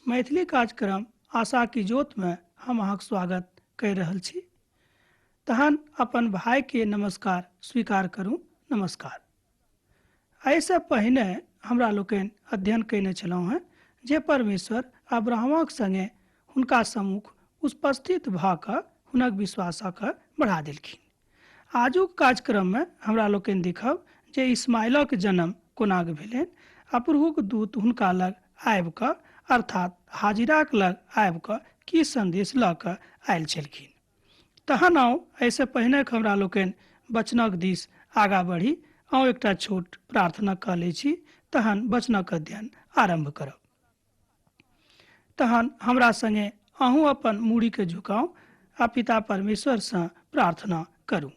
मैथिली कार्यक्रम आशा की ज्योतमे हम अहाँक स्वागत कहि रहल छी। तहन अपन भाइके नमस्कार स्वीकार करू। नमस्कार। एहिसँ पहिने हमरा लोकनि अध्ययन कयने छलहुँ हेँ जे परमेश्वर अब्राहमक सङ्गे हुनका सम्मुख उपस्थित भऽ कऽ हुनक विश्वासक बढ़ा देलखिन। आजुक कार्यक्रममे हमरा लोकनि देखब जे इस्माइलक जन्म कोना भेलनि आ प्रभुक दूत हुनका लग आबि कऽ अर्थात हाजिराक लग आबि कऽ की संदेश लऽ कऽ आयल छलखिन। तहन आउ एहिसँ पहिने हमरा लोकनि वचनक दिस आगाँ बढ़ी। आउ एकटा छोट प्रार्थना कऽ लै छी, तहन वचनक अध्ययन आरम्भ करब। तहन हमरा संगे अहूँ अपन मूड़ीके झुकाउ आ पिता परमेश्वरसँ प्रार्थना करू।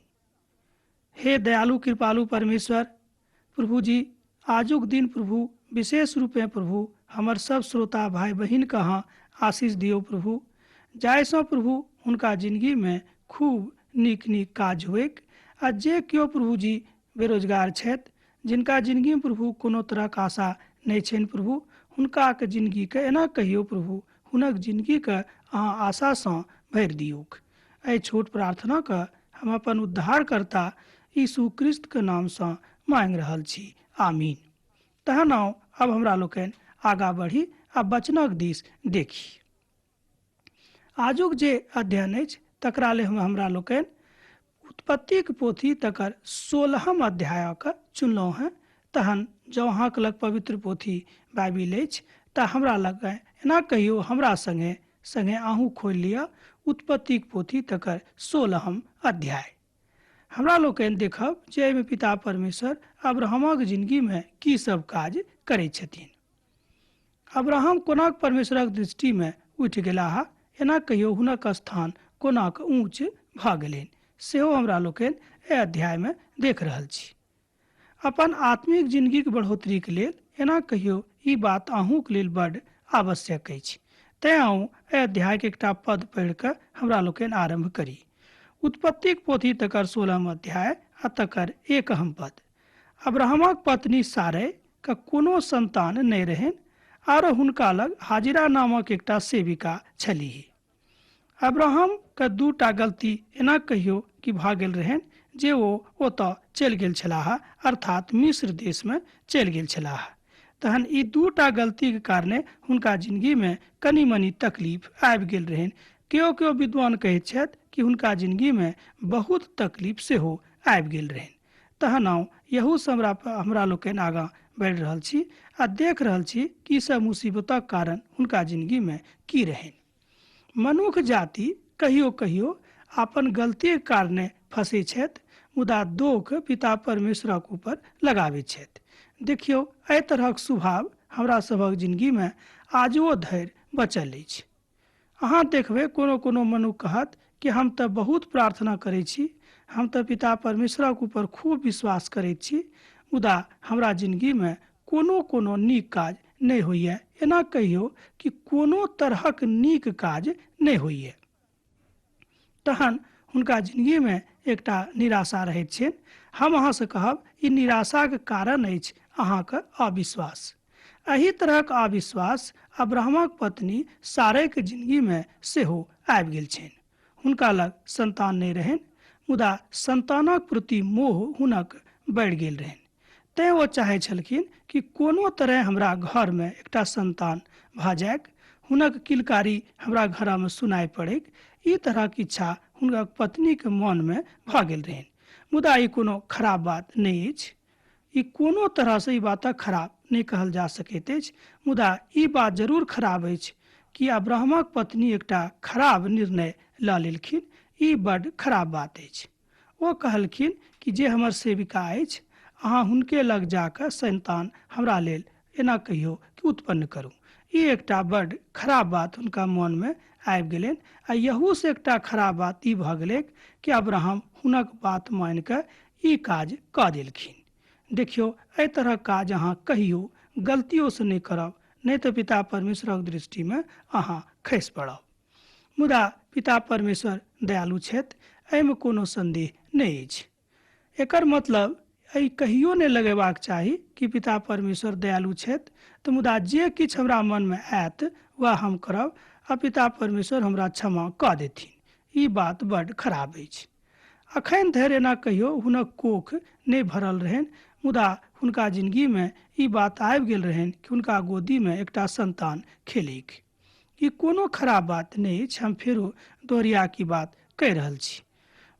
हे दयालु कृपालु परमेश्वर प्रभु जी, आजुक दिन प्रभु विशेष रूपे प्रभु हमर सब श्रोता भाई बहिन के अहाँ आशीष दियौ प्रभु, जाहिसँ प्रभु हुनका जिंदगी में खूब नीक नीक काज होइक आ जे केओ प्रभु जी बेरोजगार छथि, जिनका जिंदगी में प्रभु कोनो तरहक आशा नहि छनि प्रभु, हुनका के जिंदगी के एना कहियौ प्रभु हुनक जिंदगी के अहाँ आशासँ भरि दियौक। एहि छोट प्रार्थना के हम अपन उद्धारकर्ता यीशु क्रिस्त के नामसँ मांगि रहल छी, आमीन। तहन आउ अब हमरा लोकनि आगाँ बढ़ी आ वचनक दिस देखी। आजुक जे अध्ययन अछि तकरा लेल हमरा लोकनि उत्पत्तिक पोथी तकर 16 अध्यायक चुनलहुँ हेँ। तहन जँ अहाँके लग पवित्र पोथी बाइबिल अछि तऽ हमरा लग एना कहियौ, हमरा सङ्गे सङ्गे अहूँ खोलि लिअ उत्पत्तिक पोथी तकर 16 अध्याय। हमरा लोकनि देखब जे एहिमे पिता परमेश्वर अब्राहमक जिंदगीमे की सब काज करै छथिन। अब्राहम कोनाक परमेश्वरक दृष्टिमे उठि गेलाह, एना कहियो हुनक स्थान कोनाक ऊँच भऽ गेलनि, सेहो हमरा लोकनि एहि अध्यायमे देख रहल छी। अपन आत्मिक जिंदगीक बढ़ोतरीक लेल एना कहियो ई बात अहूँक लेल बड्ड आवश्यक अछि। तेँ आउ एहि अध्यायके एकटा पद पढ़ि कऽ हमरा लोकनि आरम्भ करी। उत्पत्तिक पोथी तकर 16 अध्याय आ तकर 1 पद। अब्राहमक पत्नी सारै के कोनो संतान नहि रहनि आरो हुनका लग हाजिरा नामक एकटा सेविका छलीह। अब्राहम के दूटा गलती एना कहियो कि भऽ गेल रहनि जे ओ ओतऽ चलि गेल छलाह, अर्थात मिस्र देशमे चलि गेल छलाह। तहन ई दूटा गलतीके कारणे हुनका जिंदगीमे कनि मनि तकलीफ आबि गेल रहनि। केओ केओ विद्वान कहैत छथि कि हुनका जिंदगीमे बहुत तकलीफ सेहो आबि गेल रहनि। तहन आउ यहूसँ हमरा लोकनि आगाँ बढ़ि रहल छी आ देख रहल छी कि सब मुसीबतक कारण हुनका जिंदगीमे की रहनि। मनुख जाति कहियो कहियो अपन गलतीक कारणे फँसै छथि, मुदा दोख पिता परमेश्वरक ऊपर लगाबैत छथि। देखियौ, एहि तरहक स्वभाव हमरा सभक जिंदगीमे आजुओ धरि बचल अछि। अहाँ देखबै कोनो कोनो मनुख कहत कि हम तऽ बहुत प्रार्थना करै छी, हम तऽ पिता परमेश्वरक ऊपर खूब विश्वास करैत छी, मुदा हमरा जिंदगीमे कोनो कोनो नीक काज नहि होइए। एना कहियौ कि कोनो तरहक नीक काज नहि होइए। तहन हुनका जिंदगीमे एकटा निराशा रहैत छनि। हम अहाँसँ कहब, ई निराशाक कारण अछि अहाँके अविश्वास। एहि तरहक अविश्वास अब्राहमक पत्नी सारैके जिंदगीमे सेहो आबि गेल छनि। हुनका लग संतान नहि रहनि, मुदा संतानक प्रति मोह हुनक बढ़ि गेल रहनि। तेँ ओ चाहै छलखिन कि कोनो तरह हमरा घरमे एकटा संतान भऽ जाइक, हुनक किलकारी हमरा घरमे सुनाइ पड़ैक। ई तरहक इच्छा हुनक पत्नीके मनमे भऽ गेल रहनि। मुदा ई कोनो खराब बात नहि अछि। ई कोनो तरहसँ ई बातक खराब नहि कहल जा सकैत अछि। मुदा ई बात जरूर खराब अछि कि अब्राहमक पत्नी एकटा खराब निर्णय लऽ लेलखिन। ई बड्ड खराब बात अछि। ओ कहलखिन कि जे हमर सेविका अछि, अहाँ हुनके लग जा कऽ संतान हमरा लेल एना कहियौ कि उत्पन्न करू। ई एकटा बड्ड खराब बात हुनका मनमे आबि गेलनि आ यहूसँ एकटा खराब बात ई भऽ गेलैक कि अब्राहम हुनक बात मानि कऽ ई काज कऽ देलखिन। देखियौ, एहि तरहक काज अहाँ कहियो गलतियोसँ नहि करब, नहि तऽ पिता परमेश्वरक दृष्टिमे अहाँ खसि पड़ब। मुदा पिता परमेश्वर दयालु छथि, एहिमे कोनो संदेह नहि अछि। एकर मतलब एहि कहियो नहि लगेबाक चाही कि पिता परमेश्वर दयालु छथि तऽ मुदा जे किछु हमरा मनमे आयत वएह हम करब आ पिता परमेश्वर हमरा क्षमा कऽ देथिन। ई बात बड्ड खराब अछि। अखन धरि एना कहियो हुनक कोख नहि भरल रहनि, मुदा हुनका जिनगीमे ई बात आबि गेल रहनि कि हुनका गोदीमे एकटा संतान खेलैक। ई कोनो खराब बात नहि अछि, हम फेरो दोहरिया की बात कहि रहल छी।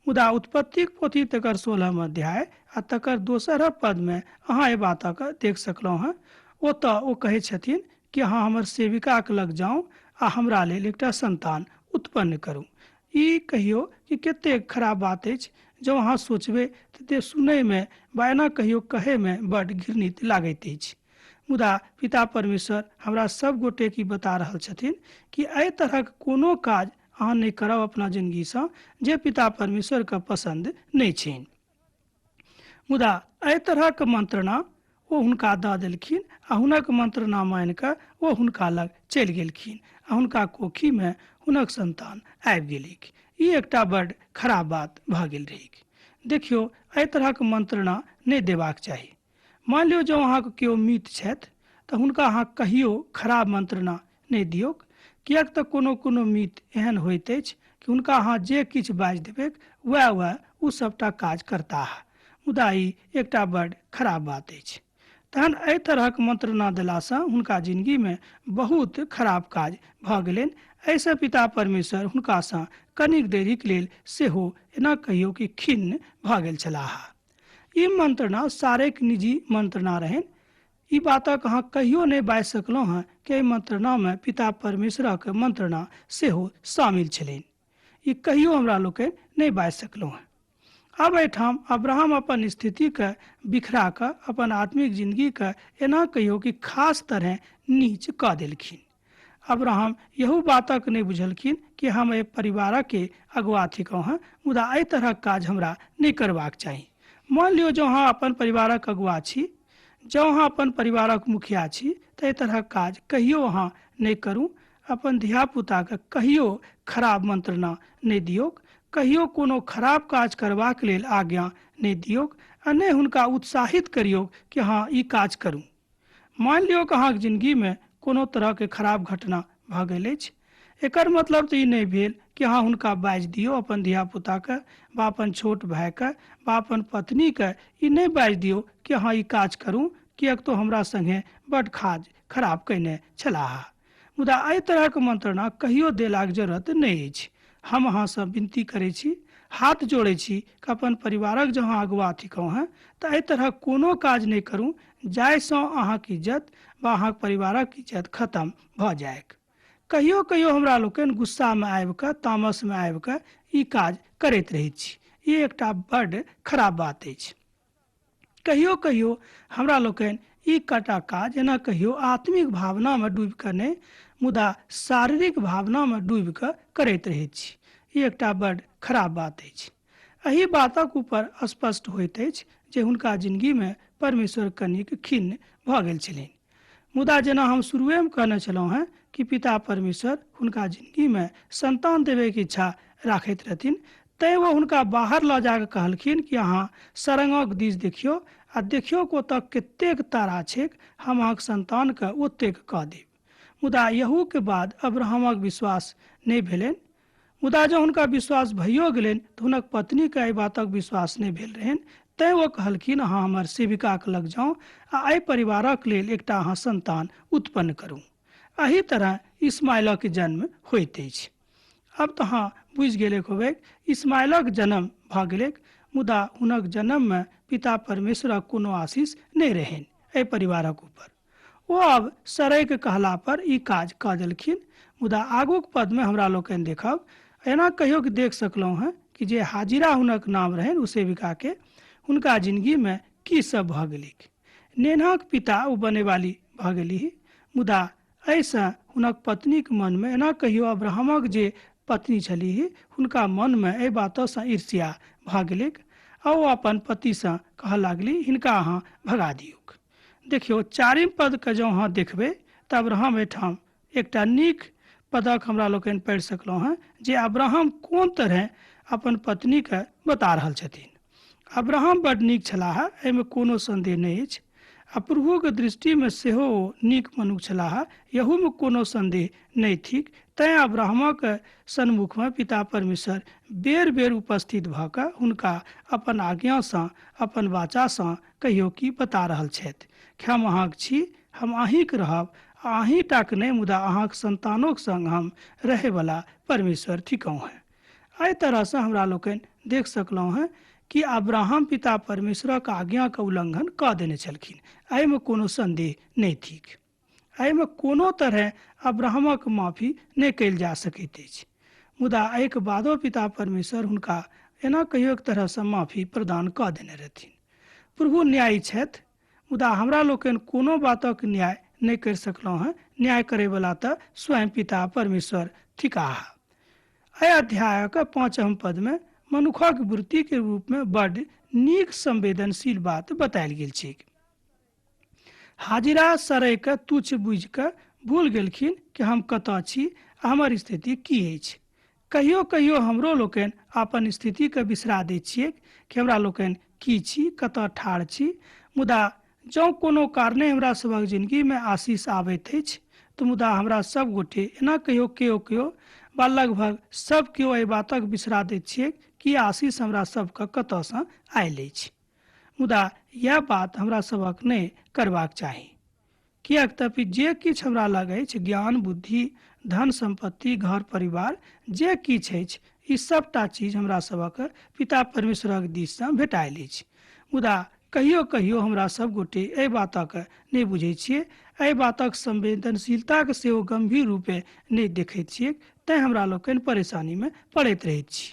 मुदा उत्पत्तिक पोथी तकर 16 अध्याय आ तकर दोसर पदमे अहाँ एहि बातक देख सकलहुँ हँ। ओतऽ ओ कहै छथिन कि अहाँ हमर सेविकाके लग जाउ आ हमरा लेल एकटा संतान उत्पन्न करू। ई कहियो कि कतेक खराब बात अछि, जँ अहाँ सोचबै तऽ सुनैमे वा एना कहियो कहैमे बड्ड घृणित लागैत अछि। मुदा पिता परमेश्वर हमरा सब गोटे के बता रहल छथिन कि एहि तरहक कोनो काज अहाँ नहि करब अपना जिंदगीसँ जे पिता परमेश्वर के पसंद नहि छनि। मुदा एहि तरहक मंत्रणा ओ हुनका दऽ देलखिन आ हुनक मंत्रणा मानि कऽ ओ हुनका लग चलि गेलखिन आ हुनका कोखीमे हुनक संतान आबि गेलैक। ई एकटा बड्ड खराब बात भऽ गेल रहैक। देखियौ, एहि तरहक मंत्रणा नहि देबाक चाही। मानि लियौ जँ अहाँके केओ मित्र छथि तऽ हुनका अहाँ कहियो खराब मंत्रणा नहि दियौक, किएक तऽ कोनो कोनो मित्र एहन होइत अछि कि हुनका अहाँ जे किछु बाजि देबैक वएह वएह ओ सभटा काज करताह। मुदा ई एकटा बड्ड खराब बात अछि। तहन एहि तरहक मंत्रणा देलासँ हुनका जिनगीमे बहुत खराब काज भऽ गेलनि। एहिसँ पिता परमेश्वर हुनकासँ कनिक देरीक लेल सेहो एना कहियौ कि खिन्न भऽ गेल छलाह। ई मंत्रणा सारेक निजी मंत्रणा रहनि। ई बातक अहाँ कहियो नहि बाजि सकलहुँ हँ कि एहि मंत्रणामे पिता परमेश्वरक मंत्रणा सेहो शामिल छलनि। ई कहियो हमरा लोकनि नहि बाजि सकलहुँ हँ। आब एहिठाम अब्राहम अपन स्थितिके बिखरा कऽ अपन आत्मिक जिंदगीके एना कहियो कि खास तरह नीच कऽ देलखिन। अब्राहम यहू बातक नहि बुझलखिन कि हम एहि परिवारके अगुआ थिकहुँ हँ, मुदा एहि तरहक काज हमरा नहि करबाक चाही। मान लियौ जँ अहाँ अपन परिवारक अगुआ छी, जँ अहाँ अपन परिवारक मुखिया छी, तऽ एहि तरहक काज कहियो अहाँ नहि करू। अपन धियापुताके कहियो खराब मंत्रणा नहि दियौक, कहियो कोनो खराब काज करबाक लेल आज्ञा नहि दियौक आ नहि हुनका उत्साहित करियौक कि अहाँ ई काज करू। मान लियौ कि अहाँके जिंदगीमे कोनो तरहके खराब घटना भऽ गेल अछि, एकर मतलब तऽ ई नहि भेल कि अहाँ हुनका बाजि दियौ, अपन धियापुताके वा अपन छोट भायके वा अपन पत्नीके ई नहि बाजि दियौ कि अहाँ ई काज करू, किएक तऽ हमरा संगे बड्ड काज खराब कयने छलाह। मुदा एहि तरहक मंत्रणा कहियो देलाक जरूरत नहि अछि। हम अहाँसँ विनती करै छी, हाथ जोड़ै छी कि अपन परिवारक जँ अहाँ अगुआ थिकहुँ हँ तऽ एहि तरहक कोनो काज नहि करू जाहिसँ अहाँक इज्जत वा अहाँक परिवारक इज्जत खत्म भऽ जाइक। कहियो कहियो हमरा लोकनि गुस्सामे आबि कऽ, तामसमे आबि कऽ ई काज करैत रहैत छी। ई एकटा बड्ड खराब बात अछि। कहियो कहियो हमरा लोकनि ई कटा काज एना कहियो आत्मिक भावनामे डूबि कऽ नहि, मुदा शारीरिक भावनामे डूबि कऽ करैत रहैत छी। ई एकटा बड्ड खराब बात अछि। एहि बातक ऊपर स्पष्ट होइत अछि जे हुनका जिनगीमे परमेश्वर कनिक खिन्न भऽ गेल छलनि। मुदा जेना हम शुरुएमे कहने छलहुँ हँ कि पिता परमेश्वर हुनका जिनगीमे संतान देबैके इच्छा राखैत रहथिन, तैँ ओ हुनका बाहर लऽ जाकऽ कहलखिन कि अहाँ सरंगक दिस देखियौ आ देखियौ कि ओतऽ कतेक तारा छैक, हम अहाँक संतानके ओतेक कऽ देब। मुदा यहूके बाद अब्राहमक विश्वास नहि भेलनि। मुदा जँ हुनका विश्वास भइयो गेलनि तऽ हुनक पत्नीके एहि बातक विश्वास नहि भेल रहनि, तैँ ओ कहलखिन अहाँ हमर सेविकाक लग जाउ आ एहि परिवारक लेल एकटा अहाँ संतान उत्पन्न करू। एहि तरह इस्माइलक जन्म होइत अछि। आब तऽ अहाँ बुझि गेलैक होबैक, इस्माइलक जन्म भऽ गेलैक, मुदा हुनक जन्ममे पिता परमेश्वरक कोनो आशीष नहि रहनि एहि परिवारक ऊपर। ओ आब सरैक कहला पर ई काज कऽ देलखिन। मुदा आगूक पदमे हमरा लोकनि देखब, एना कहियो कि देख सकलहुँ हँ कि जे हाजिरा हुनक नाम रहनि ओ सेविकाके, हुनका जिनगीमे की सब भऽ गेलैक। नेन्हाक पिता ओ बनेवाली भऽ गेलीह। मुदा एहिसँ हुनक पत्नीक मनमे एना कहियो अब्राहमक जे पत्नी छलीह हुनका मनमे एहि बातसँ ईर्ष्या भऽ गेलैक आ ओ अपन पतिसँ कहऽ लागली, हिनका अहाँ भगा दियौक। देखियौ, चारिम पदके जँ अहाँ देखबै तऽ अब्राहम एहिठाम एकटा नीक पदक हमरा लोकनि पढ़ि सकलहुँ हँ जे अब्राहम कोन तरहे अपन पत्नीके बता रहल छथिन। अब्राहम बड नीक छलाह, एहिमे कोनो सन्देह नहि अछि, आ प्रभुक दृष्टिमे सेहो ओ नीक मनुख छलाह, एहूमे कोनो सन्देह नहि थिक। तैँ अब्राहमक सन्मुखमे पिता परमेश्वर बेर बेर उपस्थित भऽ कऽ हुनका अपन आज्ञासँ, अपन वाचासँ कहियो की बता रहल छथि कि हम अहाँक छी, हम अहीँक रहब, आ अहीँ टाक नहि मुदा अहाँक सन्तानोक संग हम रहैवला परमेश्वर थिकहुँ हेँ। एहि तरहसँ हमरा लोकनि देख सकलहुँ हेँ कि अब्राहम पिता परमेश्वरक आज्ञाके उल्लंघन कऽ देने छलखिन, एहिमे कोनो सन्देह नहि थिक। एहिमे कोनो तरहे अब्राहमक माफी नहि कयल जा सकैत अछि। मुदा एहिके बादो पिता परमेश्वर हुनका एना कहियो एक तरहसँ माफी प्रदान कऽ देने रहथिन। प्रभु न्यायी छथि, मुदा हमरा लोकनि कोनो बातक न्याय नहि करि सकलहुँ हेँ। न्याय करैवला तऽ स्वयं पिता परमेश्वर थिकाह। एहि अध्यायक पाँचम पदमे मनुखक वृत्तिके रूपमे बड्ड नीक संवेदनशील बात बतायल गेल छैक। हाजिरा सरैके तुच्छ बुझि कऽ भूल गेलखिन कि हम कतऽ छी आ हमर स्थिति की अछि। कहियो कहियो हमरो लोकनि अपन स्थितिके बिसरा दैत छियैक कि हमरा लोकनि की छी, कतऽ ठाढ़ छी। मुदा जँ कोनो कारणे हमरा सभक जिनगीमे आशीष आबैत अछि तऽ मुदा हमरा सब गोटे एना कहियो केओ केओ वा लगभग सब केओ एहि बातक बिसरा दैत छियैक कि आशीष हमरा सबके कतऽसँ आयल अछि। मुदा इएह बात हमरा सभक नहि करबाक चाही, किएक तऽ जे किछु हमरा लग अछि, ज्ञान, बुद्धि, धन सम्पत्ति, घर परिवार जे किछु अछि, ई सबटा चीज हमरा सभक पिता परमेश्वरक दिससँ भेटायल अछि। मुदा कहियो कहियो हमरा सब गोटे एहि बातक नहि बुझै छियै, एहि बातक संवेदनशीलताके सेहो गम्भीर रूपे नहि देखैत छियै, तैँ हमरा लोकनि परेशानीमे पड़ैत रहैत छी।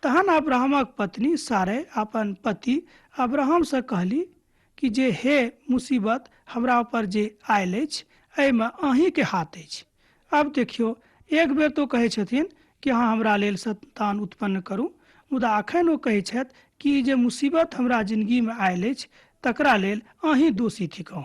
तहन अब्राहमक पत्नी सारै अपन पति अब्राहमसँ कहली कि जे हे मुसीबत हमरा ऊपर जे आयल अछि एहिमे अहीँके हाथ अछि। आब देखियौ, एक बेर तो कहै छथिन कि अहाँ हमरा लेल संतान उत्पन्न करू, मुदा अखन ओ कहै छथि कि जे मुसीबत हमरा जिनगीमे आयल अछि तकरा लेल अहीँ दोषी थिकहुँ।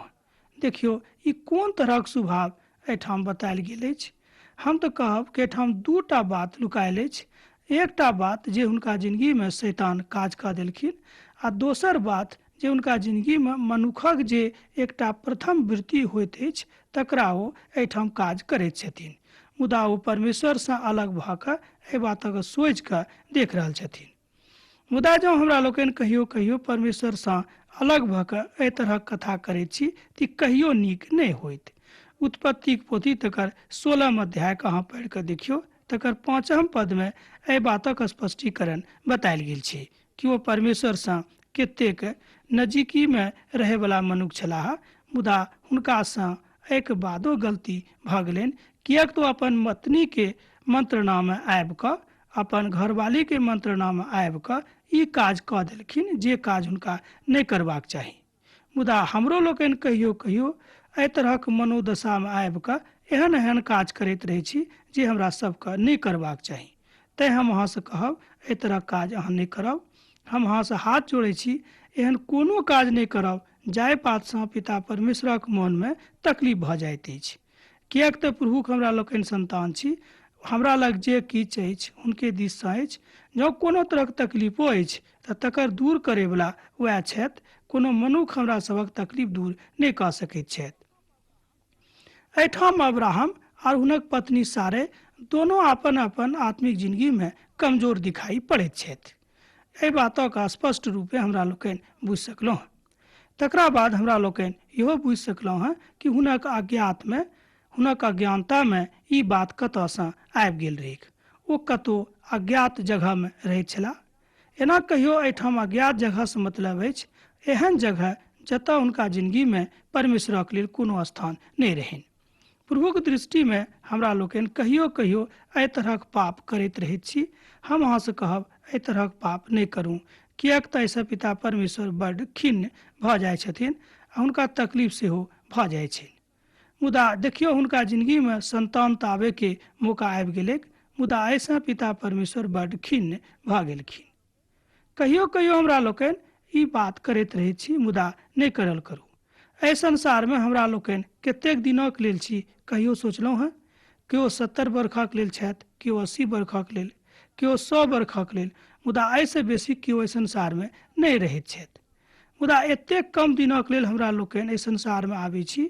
देखियौ, ई कोन तरहक स्वभाव एहिठाम बतायल गेल अछि। हम तऽ कहब कि एहिठाम दूटा बात लुकायल अछि। एकटा बात जे हुनका जिनगीमे शैतान काज कऽ देलखिन, आ दोसर बात जे हुनका जिनगीमे मनुखक जे एकटा प्रथम वृत्ति होइत अछि तकरा ओ एहिठाम काज करैत छथिन। मुदा ओ परमेश्वरसँ अलग भऽ कऽ एहि बातक सोचि कऽ देख रहल छथिन। मुदा जँ हमरा लोकनि कहियो कहियो परमेश्वरसँ अलग भऽ कऽ एहि तरहक कथा करैत छी तऽ कहियो नीक नहि होइत। उत्पत्तिक पोथी तकर 16 अध्यायके अहाँ पढ़ि कऽ देखियौ, तकर 5 पदमे एहि बातक स्पष्टीकरण बतायल गेल छै कि ओ परमेश्वरसँ कतेक नजीकीमे रहैवला मनुख छलाह, मुदा हुनकासँ एहिके बादो गलती भऽ गेलनि, किएक तऽ ओ अपन पत्नीके मंत्रणामे आबि कऽ, अपन घरवालीके मंत्रणामे आबि कऽ ई काज कऽ देलखिन जे काज हुनका नहि करबाक चाही। मुदा हमरो लोकनि कहियो कहियो एहि तरहक मनोदशामे आबि कऽ एहन एहन काज करैत रहै छी जे हमरा सबके नहि करबाक चाही। तैँ हम अहाँसँ कहब, एहि तरहक काज अहाँ नहि करब। हम अहाँसँ हाथ जोड़ै छी, एहन कोनो काज नहि करब जाहि बातसँ पिता परमेश्वरक मोनमे तकलीफ भऽ जाइत अछि। किएक तऽ प्रभुक हमरा लोकनि सन्तान छी, हमरा लग जे किछु अछि हुनके दिससँ अछि। जँ कोनो तरहक तकलीफो अछि तऽ तकर दूर करैवला वएह छथि। कोनो मनुख हमरा सभक तकलीफ दूर नहि कऽ सकैत छथि। एहिठाम अब्राहम आर हुनक पत्नी सारै दोनो अपन अपन आत्मिक जिनगीमे कमजोर दिखाई पड़ैत छथि। एहि बातक स्पष्ट रूपे हमरा लोकनि बुझि सकलहुँ। तकरा बाद हमरा लोकनि इहो बुझि सकलहुँ हँ कि हुनक अज्ञातमे, हुनक अज्ञानतामे ई बात कतऽसँ आबि गेल रहैक। ओ कतहु अज्ञात जगहमे रहैत छलाह। एना कहियो एहिठाम अज्ञात जगहसँ मतलब अछि एहन जगह जतऽ हुनका जिनगीमे परमेश्वरक लेल कोनो स्थान नहि रहनि। प्रभुक दृष्टिमे हमरा लोकनि कहियो कहियो एहि तरहक पाप करैत रहैत छी। हम अहाँसँ कहब, एहि तरहक पाप नहि करू, किएक तऽ एहिसँ पिता परमेश्वर बड्ड खिन्न भऽ जाइ छथिन आ हुनका तकलीफ सेहो भऽ जाइ छनि। मुदा देखियौ, हुनका जिनगीमे संतान तऽ आबैके मौका आबि गेलैक, मुदा एहिसँ पिता परमेश्वर बड्ड खिन्न भऽ गेलखिन। कहियो कहियो हमरा लोकनि ई बात करैत रहैत छी, मुदा नहि करल करू। एहि संसारमे हमरा लोकनि कतेक दिनक लेल छी, कहियो सोचलहुँ हँ? केओ 70 बरखक लेल छथि, केओ 80 बरखक लेल, केओ 100 बरखक लेल, मुदा एहिसँ बेसी केओ एहि संसारमे नहि रहैत छथि। मुदा एतेक कम दिनक लेल हमरा लोकनि एहि संसारमे आबै छी,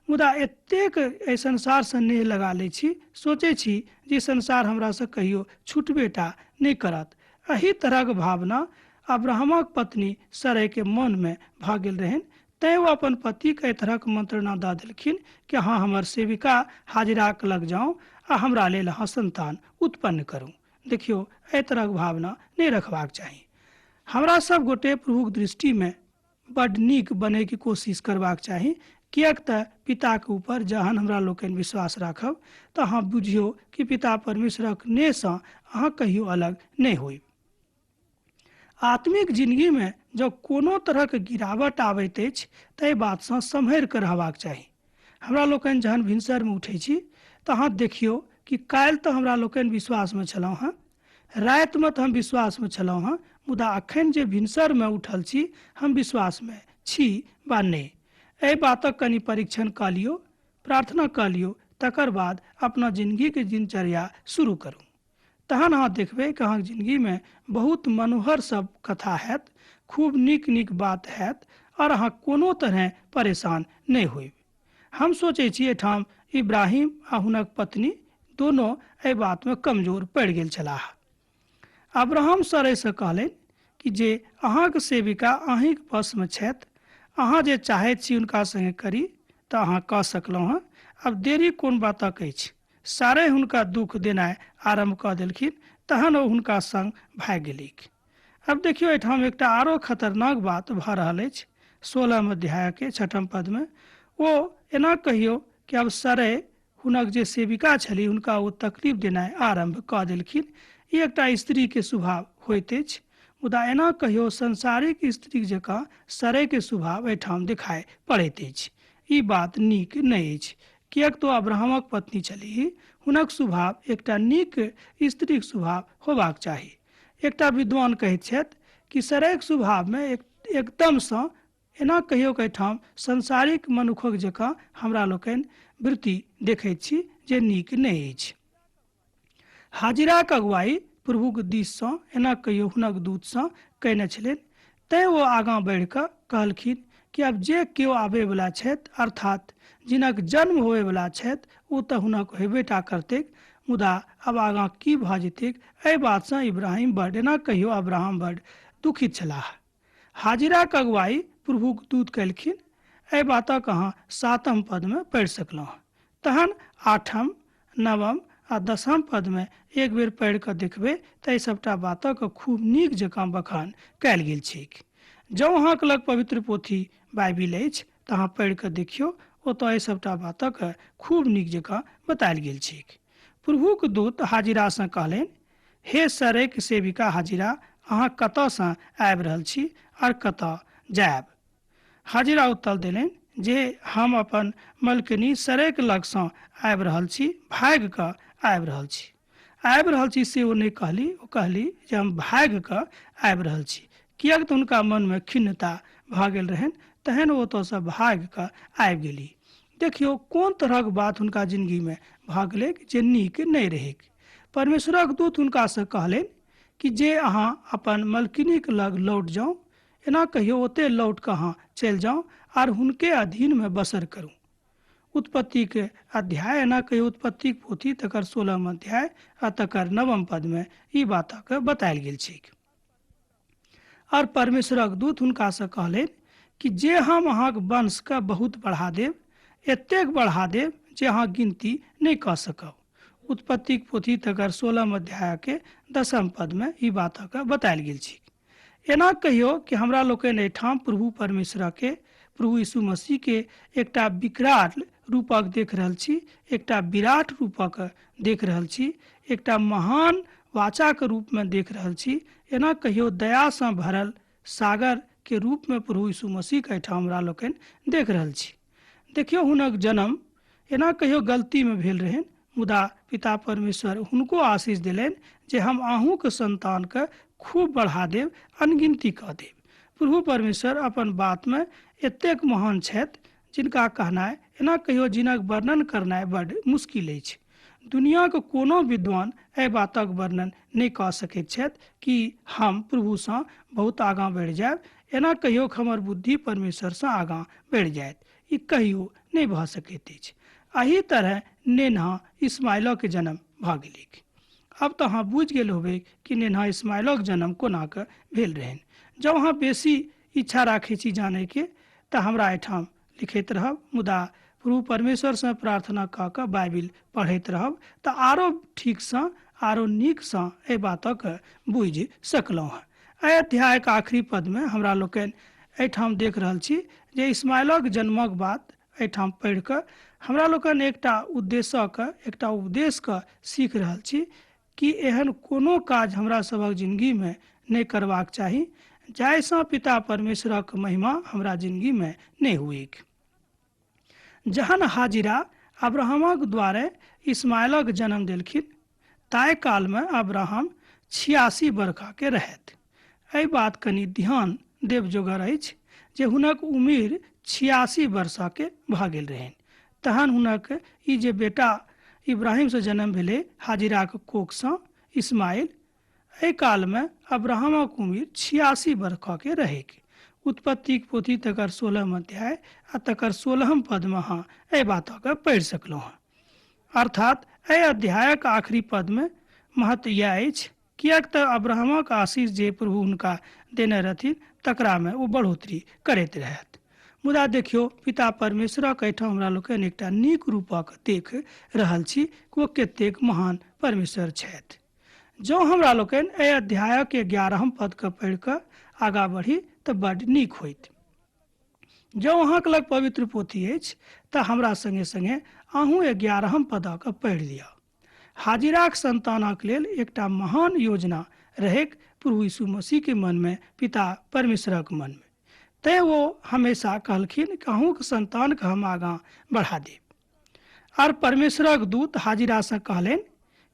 मुदा एतेक एहि संसारसँ नेह लगा लै छी, सोचै छी जे संसार हमरासँ कहियो छुटबे टा नहि करत। एहि तरहक भावना अब्राहमक पत्नी सरैके मनमे भऽ गेल रहनि, तैँ ओ अपन पतिके एहि तरहक मंत्रणा दऽ देलखिन कि अहाँ हमर सेविका हाजिराक लग जाउ आ हमरा लेल अहाँ संतान उत्पन्न करू। देखियौ, एहि तरहक भावना नहि रखबाक चाही। हमरा सब गोटे प्रभुक दृष्टिमे बड्ड नीक बनैके कोशिश करबाक चाही, किएक तऽ पिताके ऊपर जहन हमरा लोकनि विश्वास राखब तऽ अहाँ बुझियौ कि पिता परमेश्वरक नेहसँ अहाँ कहियो अलग नहि होइब। आत्मिक जिंदगीमे जँ कोनो तरहक गिरावट आबैत अछि तऽ एहि बातसँ सम्हरि कऽ रहबाक चाही। हमरा लोकनि जहन भिनसरमे उठै छी तऽ अहाँ देखियौ कि काल्हि तऽ हमरा लोकनि विश्वासमे छलहुँ हेँ, रातिमे तऽ हम विश्वासमे छलहुँ हेँ, मुदा अखन जे भिनसरमे उठल छी हम विश्वासमे छी वा नहि, एहि बातक कनि परीक्षण कऽ लियौ, प्रार्थना कऽ लियौ, तकर बाद अपना जिंदगीके दिनचर्या शुरू करू। तहन अहाँ देखबै कि अहाँके जिंदगीमे बहुत मनोहर सब कथा हैत, खूब नीक नीक बात हैत और अहाँ कोनो तरहे परेशान नहि होइब। हम सोचै छी एहिठाम इब्राहिम आ हुनक पत्नी दोनो एहि बातमे कमजोर पड़ि गेल छलाह। अब्राहम सरैसँ कहलनि कि जे अहाँके सेविका अहीँके वशमे छथि, अहाँ जे चाहैत छी हुनका सङ्गे करी तऽ अहाँ कऽ सकलहुँ हँ, आब देरी कोन बातक अछि। सारे हुनका दुख देनाइ आरम्भ कऽ देलखिन, तहन ओ हुनका संग भागि गेलीक। आब देखियौ, एहिठाम एकटा आरो खतरनाक बात भऽ रहल अछि। 16 अध्यायके 6 पदमे ओ एना कहियौ कि आब सरे हुनक जे सेविका छली हुनका ओ तकलीफ देनाइ आरम्भ कऽ देलखिन। ई एकटा स्त्रीके स्वभाव होइत अछि, मुदा एना कहियौ सांसारिक स्त्रीक जकाँ सरेके स्वभाव एहिठाम देखाइ पड़ैत अछि। ई बात नीक नहि अछि, किएक तऽ अब्राहमक पत्नी छलीह, हुनक स्वभाव एकटा नीक स्त्रीक स्वभाव होबाक चाही। एकटा विद्वान कहैत छथि कि सरैक स्वभावमे एकदमसँ एना कहियो कि एहिठाम सांसारिक मनुखक जकाँ हमरा लोकनि वृत्ति देखैत छी जे नीक नहि अछि। हाजिराक अगुवाई प्रभुक दिससँ एना कहियो हुनक दूतसँ कयने छलनि, तैँ ओ आगाँ बढ़ि कऽ कहलखिन कि आब जे केओ आबयवला छथि, अर्थात जिनक जन्म होबयवला छथि, ओ तऽ हुनक हेबे टा करतैक, मुदा आब आगाँ की भऽ जेतैक एहि बातसँ इब्राहिम बड एना कहियो अब्राहम बड दुखित छलाह। हाजिराक अगुवाई प्रभुक दूत कयलखिन, एहि बातक अहाँ 7 पदमे पढ़ि सकलहुँ। तहन 8, 9 आ 10 पदमे एक बेर पढ़ि कऽ देखबै तऽ एहि सभटा बातक खूब नीक जकाँ बखान कयल गेल छैक। जँ अहाँके लग पवित्र पोथी बाइबिल अछि तऽ अहाँ पढ़ि कऽ देखियौ, ओतऽ एहि सभटा बातक खूब नीक जकाँ बतायल गेल छैक। प्रभुक दूत हाजिरासँ कहलनि, हे सरैक सेविका हाजिरा, अहाँ कतऽसँ आबि रहल छी आओर कतऽ जायब? हाजिरा उत्तर देलनि जे हम अपन मलकिनी सरैक लगसँ आबि रहल छी, भागि कऽ आबि रहल छी। आबि रहल छी से ओ नहि कहली, ओ कहली जे हम भागि कऽ आबि रहल छी, किएक तऽ हुनका मनमे खिन्नता भऽ गेल रहनि, तहन ओ ओतऽसँ भागि कऽ आबि गेली। देखियौ कोन तरहक बात हुनका जिंदगीमे भऽ गेलैक जे नीक नहि रहैक। परमेश्वरक दूत हुनकासँ कहलनि कि जे अहाँ अपन मलकिनीक लग लौट जाउ, एना कहियो ओते लौट कऽ अहाँ चलि जाउ आर हुनके अधीनमे बसर करू। उत्पत्तिके अध्याय एना कहियो उत्पत्तिक पोथी तकर 16 अध्याय आ तकर 9 पदमे ई बातक बतायल गेल छैक। और परमेश्वरक दूत हुनकासँ कहलनि कि जे हम अहाँक वंशके बहुत बढ़ा देब, एतेक बढ़ा देब जे अहाँ गिनती नहि कऽ सकब। उत्पत्तिक पोथी तकर 16 अध्यायके 10 पदमे ई बातक बतायल गेल छैक। एना कहियो कि हमरा लोकनि एहिठाम प्रभु परमेश्वरके, प्रभु यीशु मसीहके एकटा विकराल रूपक देख रहल छी, एकटा विराट रूपक देख रहल छी, एकटा महान वाचाके रूपमे देख रहल छी। एना कहियो दयासँ भरल सागरके रूपमे प्रभु यीशु मसीहके एहिठाम हमरा लोकनि देख रहल छी। देखियौ, हुनक जन्म एना कहियो गलतीमे भेल रहनि, मुदा पिता परमेश्वर हुनको आशीष देलनि जे हम अहूँके संतानके खूब बढ़ा देब, अनगिनती कऽ देब। प्रभु परमेश्वर अपन बातमे एतेक महान छथि जिनका कहनाइ एना कहियो जिनक वर्णन करनाइ बड्ड मुश्किल अछि। दुनियाक कोनो विद्वान एहि बातक वर्णन नहि कऽ सकैत छथि कि हम प्रभुसँ बहुत आगाँ बढ़ि जायब। एना कहियो हमर बुद्धि परमेश्वरसँ आगाँ बढ़ि जायत, ई कहियो नहि भऽ सकैत अछि। एहि तरह नेन्हा इस्माइलक जन्म भऽ गेलैक। आब तऽ अहाँ बुझि गेल होबै कि नेन्हा इस्माइलक जन्म कोना कऽ भेल रहनि। जँ अहाँ बेसी इच्छा राखै छी जानैके तऽ हमरा एहिठाम लिखैत रहब, मुदा प्रभु परमेश्वरसँ प्रार्थना कऽ कऽ बाइबिल पढ़ैत रहब तऽ आरो ठीकसँ आरो नीकसँ एहि बातक बुझि सकलहुँ हँ। एहि अध्यायक आखिरी पदमे हमरा लोकनि एहिठाम देख रहल छी जे इस्माइलक जन्मक बात एहिठाम पढ़ि कऽ हमरा लोकनि एकटा उद्देश्यक एकटा उपदेशके सीख रहल छी कि एहन कोनो काज हमरा सभक जिनगीमे नहि करबाक चाही जाहिसँ पिता परमेश्वरक महिमा हमरा जिनगीमे नहि हुएक। जहन हाजिरा अब्राहमक द्वारे इस्माइलक जन्म देलखिन ताहि कालमे अब्राहम 86 बरखाके रहथि। एहि बात कनि ध्यान देब जोगर अछि जे हुनक उमिर 86 वर्षके भऽ गेल रहनि। तहन हुनक ई जे बेटा इब्राहिमसँ जन्म भेलै हाजिराक कोखसँ इस्माइल, एहि कालमे अब्राहमक उमिर 86 बरखके रहैक। उत्पत्तिक पोथी तकर 16 अध्याय आ तकर 16 पदमे अहाँ एहि बातके पढ़ि सकलहुँ हँ। अर्थात एहि अध्यायक आखिरी पदमे महत्व इएह अछि, किएक तऽ अब्राहमक आशीष जे प्रभु हुनका देने रहथिन तकरामे ओ बढ़ोतरी करैत रहथि। मुदा देखियौ, पिता परमेश्वरक एहिठाम हमरा लोकनि एकटा नीक रूपक देख रहल छी कि ओ कतेक महान परमेश्वर छथि। जँ हमरा लोकनि एहि अध्यायक 11 पदके पढ़ि कऽ आगाँ बढ़ी तऽ बड्ड नीक होइत। जँ अहाँके लग पवित्र पोथी अछि तऽ हमरा सङ्गे सङ्गे अहूँ 11 पदके पढ़ि लिअ। हाजिराक संतानक लेल एकटा महान योजना रहैक प्रभु यीशु मसीह के मन में, पिता परमेश्वरक मन में। तैं ओ हमेशा कहलखिन कि अहूँके संतानके हम आगाँ बढ़ा देब। आर परमेश्वरक दूत हाजिरासँ कहलनि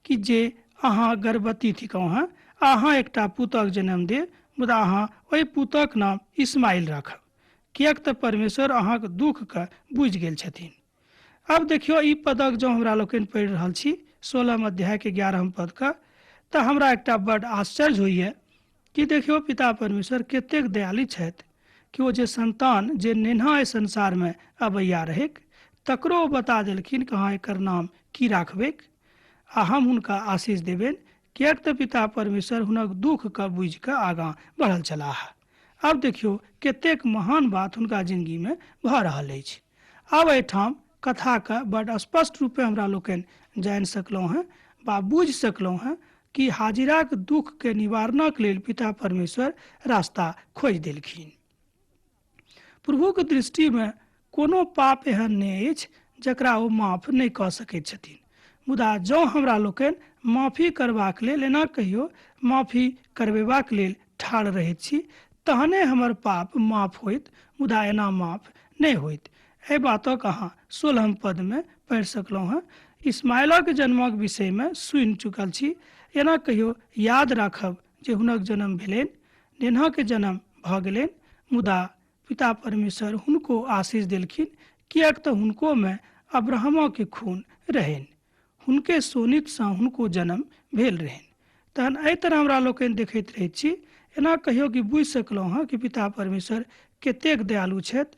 कि जे अहाँ गर्भवती थिकहुँ हँ, अहाँ एकटा पुतक जन्म देब, मुदा अहाँ ओहि पुतक नाम इस्माइल राखब, किएक तऽ परमेश्वर अहाँक दुःखके बुझि गेल छथिन। अब देखियौ, ई पदक जँ हमरा लोकनि पढ़ि रहल छी 16 अध्यायके 11 पदके, तऽ हमरा एकटा बड्ड आश्चर्य होइए कि देखियौ पिता परमेश्वर कतेक दयालु छथि कि ओ जे संतान जे नेन्हा एहि संसारमे अबैया रहैक तकरो ओ बता देलखिन कि अहाँ एकर नाम की राखबैक आ हम हुनका आशीष देबनि, किएक तऽ पिता परमेश्वर हुनक दुःखके बुझिकऽ आगाँ बढ़ल छलाह। आब देखियौ कतेक महान बात हुनका जिंदगीमे भऽ रहल अछि। आब एहिठाम कथाके बड्ड स्पष्ट रूपे हमरा लोकनि जानि सकलहुँ हँ बा बुझि सकलहुँ हँ कि हाजिराक दुःखके निवारणक लेल पिता परमेश्वर रास्ता खोजि देलखिन। प्रभुके दृष्टिमे कोनो पाप एहन नहि अछि जकरा ओ माफ नहि कऽ सकैत छथिन, मुदा जँ हमरा लोकनि माफी करबाक लेल एना कहियो माफी करबेबाक लेल ठाढ़ रहैत छी तहने हमर पाप माफ होइत, मुदा एना माफ नहि होइत। एहि बातक अहाँ 16 पदमे पढ़ि सकलहुँ हँ। इस्माइलक जन्मक विषयमे सुनि चुकल छी। एना कहियो याद राखब जे हुनक जन्म भेलनि, नेन्हाके जन्म भऽ गेलनि, मुदा पिता परमेश्वर हुनको आशीष देलखिन, किएक तऽ हुनकोमे अब्राहमके खून रहनि, हुनके शोणितसँ हुनको जन्म भेल रहनि। तहन एहि तरह हमरा लोकनि देखैत रहैत छी। एना कहियो कि बुझि सकलहुँ हँ कि पिता परमेश्वर कतेक दयालु छथि।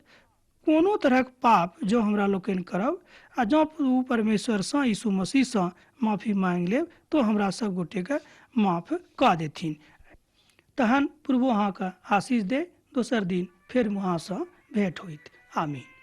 कोनो तरहक पाप जँ हमरा लोकनि करब आ जँ प्रभु परमेश्वरसँ यीशु मसीहसँ माफी मांगि लेब तो हमरा सब गोटेके माफ कऽ देथिन। तहन प्रभु अहाँके आशीष दे। दोसर दिन फेर अहाँसँ भेंट होइत। आमीन।